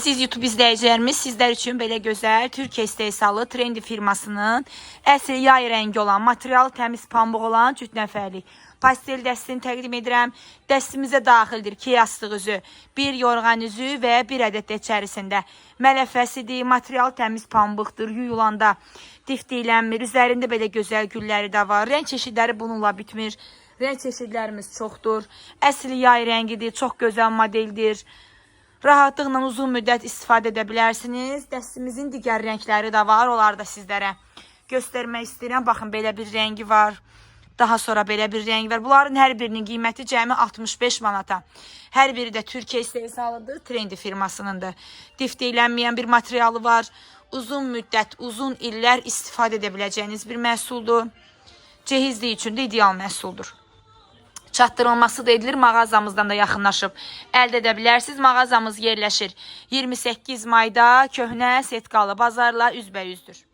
Siz YouTube izləyicilərimiz, sizlər üçün belə gözəl Türkiyə istehsalı Trendi firmasının əsl yay rəngi olan, material təmiz pambıq olan cüt nəfərlik pastel dəstini təqdim edirəm. Dəstimizə daxildir 2 yastıq üzü, bir yorğan üzü və bir ədəd də içərisində mələfəsidir. Material təmiz pambıqdır. Yuyulanda tiftiklənmir. Üzərində belə gözəl gülləri də var. Rəng çeşidləri bununla bitmir. Rəng çeşidlərimiz çoxdur. Əsl yay rəngidir. Çox gözəl modeldir. Rahatlıqla uzun müddət istifadə edə bilərsiniz. Dəstimizin digər rəngləri də var. Onları da sizlərə göstərmək istəyirəm. Baxın, belə bir rəngi var. Daha sonra belə bir rəng var. Bunların hər birinin qiyməti cəmi 65 manata. Hər biri də Türkiyə istehsalıdır. Trendi firmasınındır. Tiftiklənməyən bir materialı var. Uzun müddət, uzun illər istifadə edə biləcəyiniz bir məhsuldur. Cehizlik üçün də ideal məhsuldur. Çatdırılması da edilir. Mağazamızdan da yaxınlaşıb əldə edə bilərsiniz. Mağazamız yerləşir 28 mayda Köhnə Setqalı bazarla üzbəyüzdür.